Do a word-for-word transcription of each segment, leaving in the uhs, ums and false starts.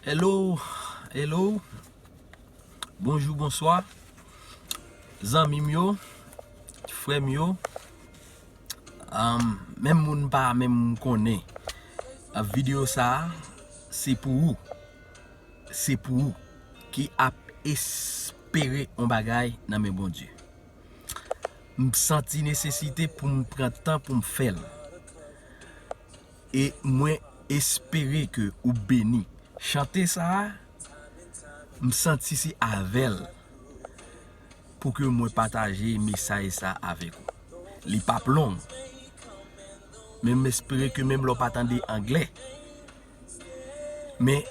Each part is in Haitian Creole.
Hello, hello. Bonjou, bonswa. Zanmi m yo, frè m yo, um, menm moun pa menm konnen. Uh, videyo sa a, se pou ou. Se pou ou ki ap espere yon bagay nan men Bondye. M santi nesesite pou m pran tan pou m fè l. E mwen espere ke ou beni. Chante sa a, m santi se avè l pou ke mwen pataje mesaj sa avèk ou. Li p ap long, men m espere ke menm lè w pa tande anglè, men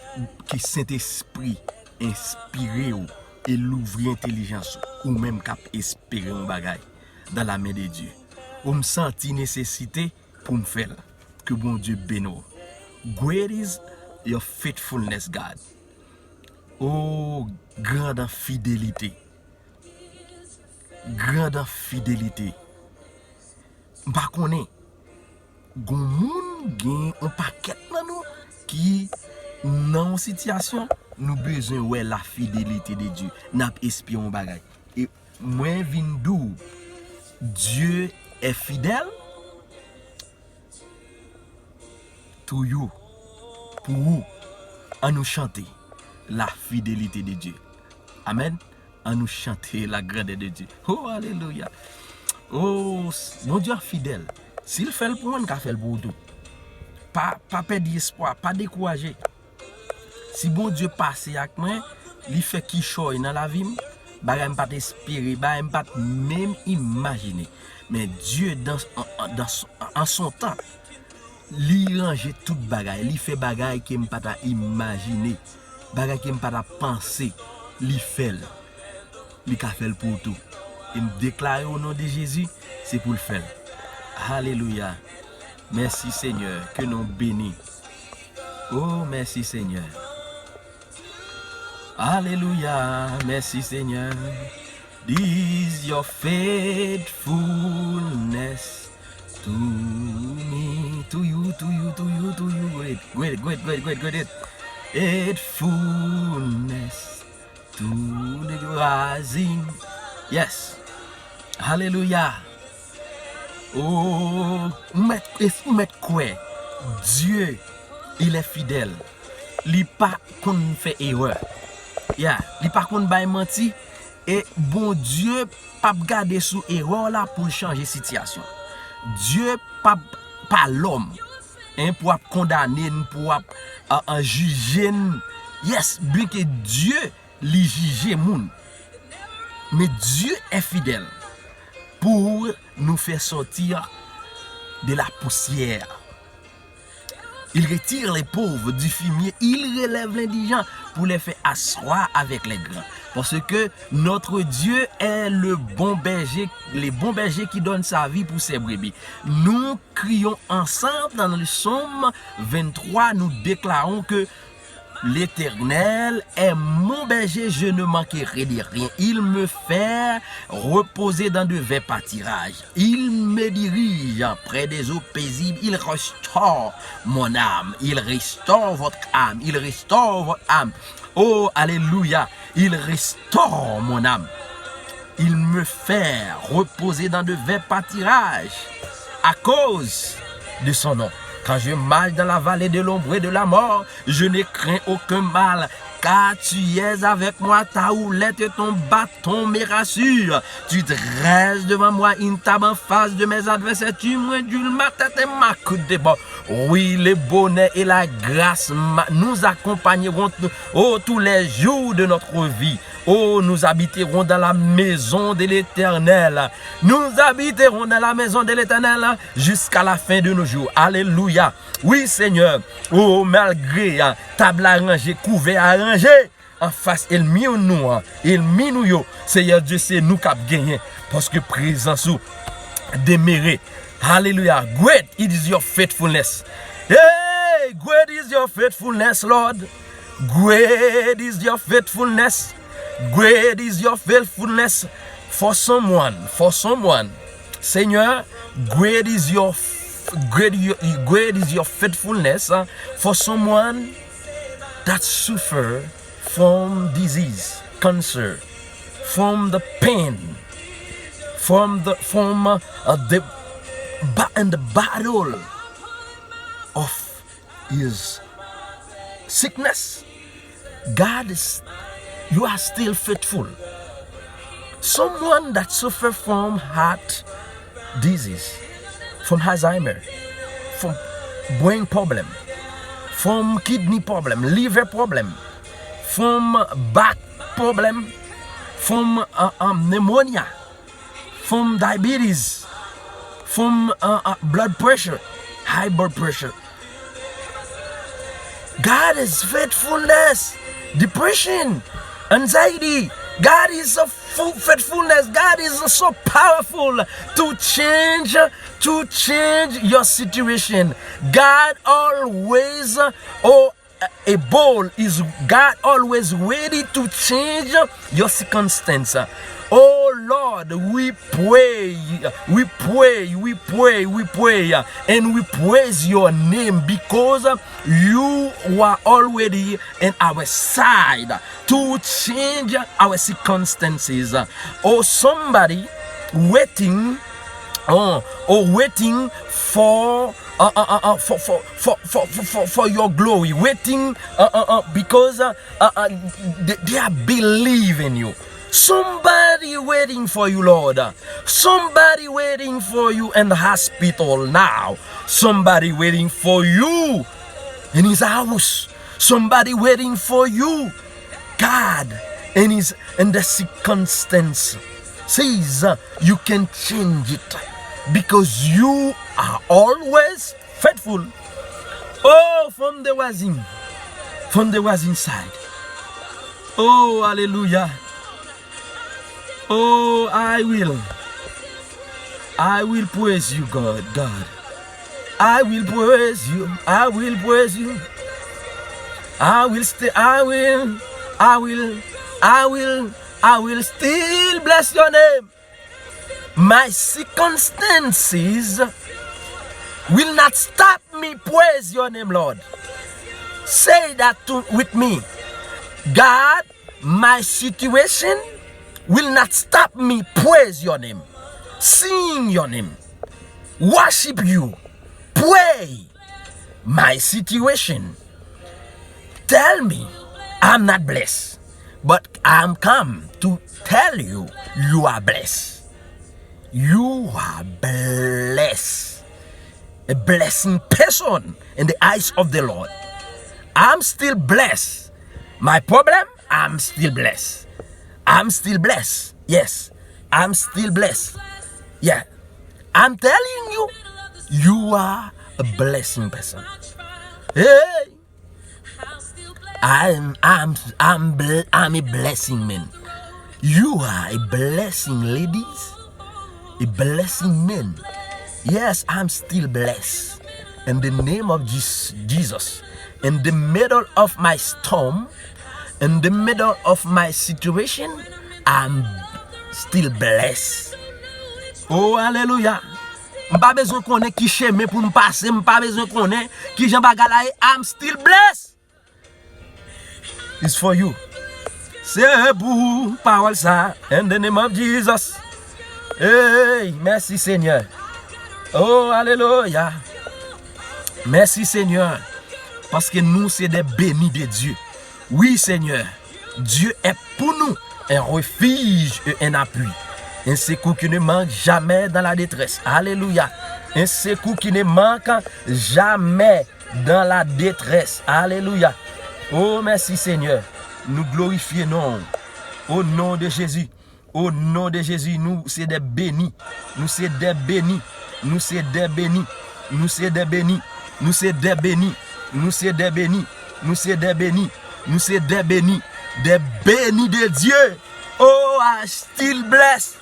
ke Sentespri enspire w e louvri entèlijans ou, ou menm k ap espere yon bagay dans la main de Dieu. Ou m santi nesesite pou m fè l. Ke Bondye beni w. Great is your faithfulness, God. O, grand an fidelite. Grand an fidelite. M pa konnen. Gon moun, gen yon pakèt nan nou ki nan yon sitiyasyon, nou bezwen wè la fidelite de Dye. N ap espere yon bagay. E mwen vin di w, Dieu est fidèle to you, pou ou. Ann nou chante la fidelite de Dye. Amèn. Ann nou chante la grandeur de Dieu. Oh, alelouya. Oh, s- Bondye an fidèl. Si l fè l pou mwen, l ka fè l pou ou tou. Pa, pa pèdi espwa, pa dekouraje. Si Bondye pase ak mwen, li fè kichòy nan lavi m, bagay m pa t espere, bagay m pa t menm imajine. Men Dye, dans, an, an, dans, an son tan, li ranje tout bagay, li fè bagay ke m pa ta imajine, bagay ke m pa ta panse, li fè l. Li ka fè l pou ou tou. E m deklare o non de Jezi, se pou l fè l. Alelouya. Mèsi Senyè, ke non w beni. Oh, mèsi Senyè. Alelouya, mèsi Senyè. This your faithfulness to me, to you, to you, to you, to you. Great, great, great, great, great, great. Faithfulness to the rising. Yes. Alelouya. Oh, ou mèt, ou mèt kwè. Dieu, il est fidèle. Li pa konn fè erè. Ya, li pa konn bay manti. E Bondye p ap gade sou erè w la pou l chanje sitiyasyon. Dye p ap pa lòm, en, pou ap kondane n, pou ap, a, a, jije n. Yes, byenke Dye, li jije moun. Men Dye est fidèle pour nous faire sortir de la poussière. Il retire les pauvres du fumier, il relève l'indigent pour les faire asseoir avec les grands. Parce que notre Dieu est le bon berger, le bon berger qui donne sa vie pour ses brebis. Nous crions ensemble dans le psaume vingt-trois, nous déclarons que l'Éternel est mon berger, je ne manquerai de rien. Il me fait reposer dans de verts pâturages. Il me dirige près des eaux paisibles. Il restaure mon âme. Il restaure votre âme. Il restaure votre âme. Oh, alléluia. Il restaure mon âme. Il me fait reposer dans de verts pâturages à cause de son nom. Quand je marche dans la vallée de l'ombre et de la mort, je ne crains aucun mal, car tu es avec moi, ta houlette et ton bâton me rassurent. Tu dresses devant moi une table en face de mes adversaires, tu m'induis ma tête et ma coupe déborde. Oui, le bonheur et la grâce ma- nous accompagneront t- oh, tous les jours de notre vie. Oh, nous habiterons dans la maison de l'Éternel. Nous habiterons dans la maison de l'Éternel jusqu'à la fin de nos jours. Alléluia. Wi, Senyè. Oh, malgre, ah, tab la ranje, kouvè a ranje, anfas ènmi nou an, ènmi nou yo, Senyè Dye, se nou k ap genyen, paske prezans ou demere. Hallelujah. Great is your faithfulness. Hey, great is your faithfulness, Lord. Great is your faithfulness. Great is your faithfulness for someone, for someone. Senyè, great is your f- great, your- great is your faithfulness, uh, for someone. that suffer from disease, cancer, from the pain, from the from uh, the ba- and the battle of his sickness, God is you are still faithful. Someone that suffer from heart disease, from Alzheimer, from brain problem, from kidney problem, liver problem, from back problem, from uh, um, pneumonia, from diabetes, from uh, uh, blood pressure, high blood pressure. God is faithfulness, depression, anxiety. God is a full faithfulness. God is so powerful to change to change your situation. God always oh able is God always ready to change your circumstance. Oh Lord, we pray, we pray, we pray, we pray, and we praise your name because you are already in our side to change our circumstances. Oh, somebody waiting, oh, oh waiting for uh, uh, uh, uh, for, for, for, for, for, for, for your glory, waiting uh, uh, uh, because uh, uh, uh, they, they are believing you. Somebody waiting for you, Lord. Somebody waiting for you in the hospital now. Somebody waiting for you in his house. Somebody waiting for you. God in his in the circumstance says uh, you can change it because you are always faithful. Oh, from the rising, from the rising side. Oh, hallelujah. Oh, I will, I will praise you, God, God. I will praise you. I will praise you. I will stay. I will. I will. I will. I will still bless your name. My circumstances will not stop me praise your name, Lord. Say that to, with me. God, my situation will not stop me praise your name. Sing your name. Worship you. Pray. My situation tell me I'm not blessed, but I'm come to tell you you are blessed. You are blessed. A blessing person in the eyes of the Lord. I'm still blessed. My problem, I'm still blessed. I'm still blessed. Yes, I'm still blessed. Yeah. I'm telling you, you are a blessing person. Hey, I'm I'm I'm bl- I'm a blessing man. You are a blessing, ladies. A blessing man. Yes, I'm still blessed. In the name of Jesus, Jesus, in the middle of my storm, in the middle of my situation, I'm still blessed. Oh, hallelujah. M pa bezwen konnen ki chemen pou m pase, m pa bezwen konnen ki jan bagay la ye. I'm still blessed. It's for you. Se pou pawòl sa, in the name of Jesus. Hey, mèsi Senyè. Oh, alelouya. Mèsi Senyè. Paske nou se de beni de Dye. Wi, Senyè. Dieu est pour nous un refuge et un appui. Un secours qui ne manque jamais dans la détresse. Alléluia. Un secours qui ne manque jamais dans la détresse. Alléluia. Oh, mèsi Senyè. Nou glorifye non. O non de Jezi. O non de Jezi, nou se de beni. Nou se de beni. Nou se de beni. Nou se de beni. Nou se de beni. Nou se de beni. Nou se de beni. Nou se de beni. De beni de Dye. Oh, I still bless.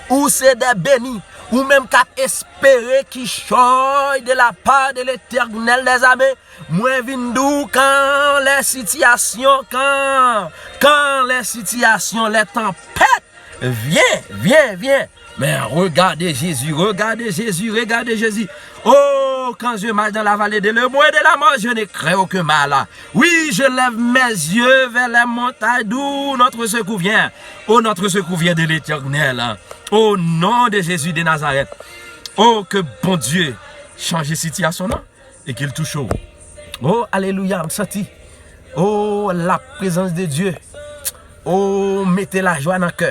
Ou se de beni. Ou menm k ap espere kichòy de la part de l'Éternel des armées. Mwen vin di w kan lè sitiyasyon, kan, kan lè sitiyasyon, lè tanpèt vyen, vyen, vyen. Men regade Jezi, regade Jezi, regade Jezi. Oh, Quand je marche dans la vallée de l'ombre et de la mort, je ne crains aucun mal. Oui, je lève mes yeux vers les montagnes, d'où notre secours vient. Oh, notre secours vient de l'Éternel. Au nom de Jésus de Nazareth. Oh, ke Bondye chanje sitiyasyon nan e ke l touche w. Oh, alelouya, m santi. Oh, la prezans de Dye. Oh, mete lajwa nan kè.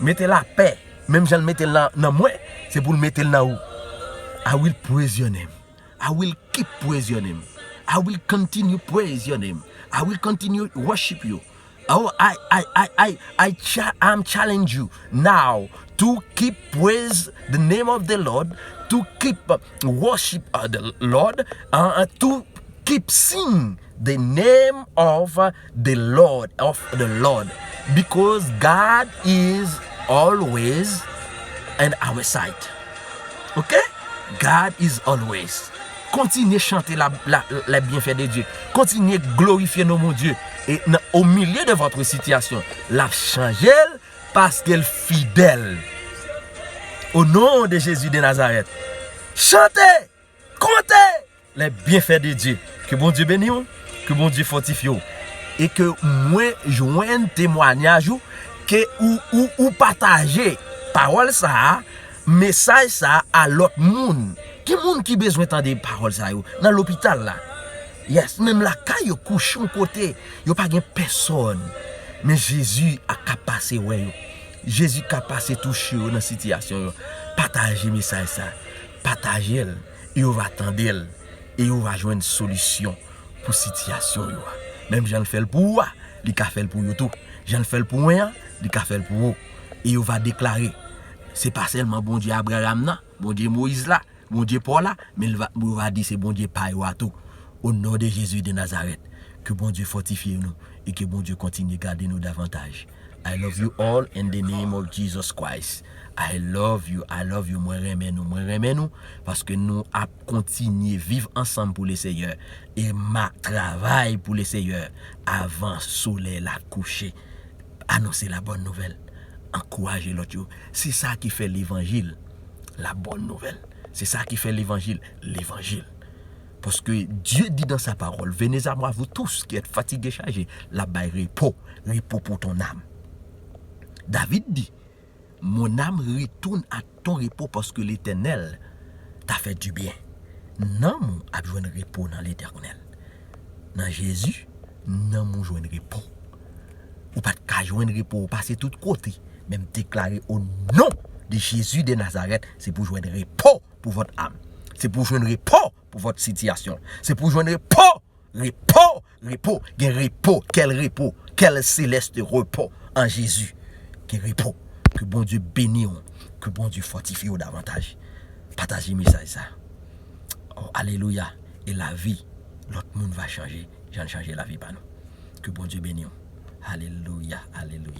Mete lapè. Menm jan l mete l nan, nan mwen, se pou l mete l nan ou. I will praise your name. I will keep praise your name. I will continue praise your name. I will continue worship you. Oh, I, I, I, I, I cha- I'm challenge you now to keep praise the name of the Lord, to keep uh, worship uh, the Lord, uh, uh, to keep sing the name of uh, the Lord, of the Lord, because God is always in our sight. Okay? God is always. Kontinye chante la, la, les bienfaits de Dieu. Kontinye glorifye non Bondye. E nan, au milieu de votre situation, l ap chanje l paske l fidèl. Au nom de Jésus de Nazareth. Chante, konte les bienfaits de Dieu. Ke Bondye beni w, ke Bondye fòtifye w. E ke mwen jwenn temwanyaj ou, ke ou, ou, ou pataje pawòl sa a, mesaj sa a a lòt moun. Gen moun ki bezwen tande pawòl sa yo nan lopital la. Yes, menm lakay yo kouche yon kote, yo pa gen pèsòn. Men Jezi a ka pase wè yo. Jezi ka pase touche yo nan sitiyasyon yo. Pataje mesaj sa. Pataje l. E yo va tande l. E yo va jwenn solisyon pou sitiyasyon yo a. Menm jan l fè l pou ou a, li ka fè l pou yo tou. Jan l fè l pou mwen an, li ka fè l pou ou. E yo va deklare, se pa sèlman Bondye Abraram nan, Bondye Moyiz la, Bondye pa w la, men l va, yo va di se Bondye pa yo a tou. O non de Jezi de Nazarèt, ke Bondye fòtifye nou e ke Bondye kontinye gade nou davantaj. I love you all in the name of Jesus Christ. I love you, I love you. Mwen renmen nou, mwen renmen nou, paske nou ap kontinye viv ansanm pou Leseyè e m ap travay pou Leseyè avan solèy la kouche. Anonse la bòn nouvèl. Ankouraje lòt yo. Se sa ki fè levanjil la bòn nouvèl. Se sa ki fè levanjil levanjil. Paske Dye di dans sa parole, venez à moi, vous tous qui êtes fatigués, chargés, l ap bay repo, repo pour ton âme. David di, mon âme retourne à ton repos parce que l'Éternel t'a fait du bien. Nanm ou ap jwenn repo nan Letènèl. Nan Jezi, nanm ou jwenn repo. Ou pa t ka jwenn repo, ou pase tout kote. Men m deklare o non de Jezi de Nazarèt, se pou jwenn repo pour votre âme. Se pou jwenn repo pour votre situation. Se pou jwenn repo, repo, repo. Gen repo. Quel repos? Quel céleste repos en Jésus? Gen repo. Ke Bondye beni w. Ke Bondye fòtifye w davantaj. Pataje mesaj sa. Oh, alelouya. E lavi lòt moun va chanje jan l chanje lavi pa nou. Ke Bondye beni w. Alelouya, alelouya,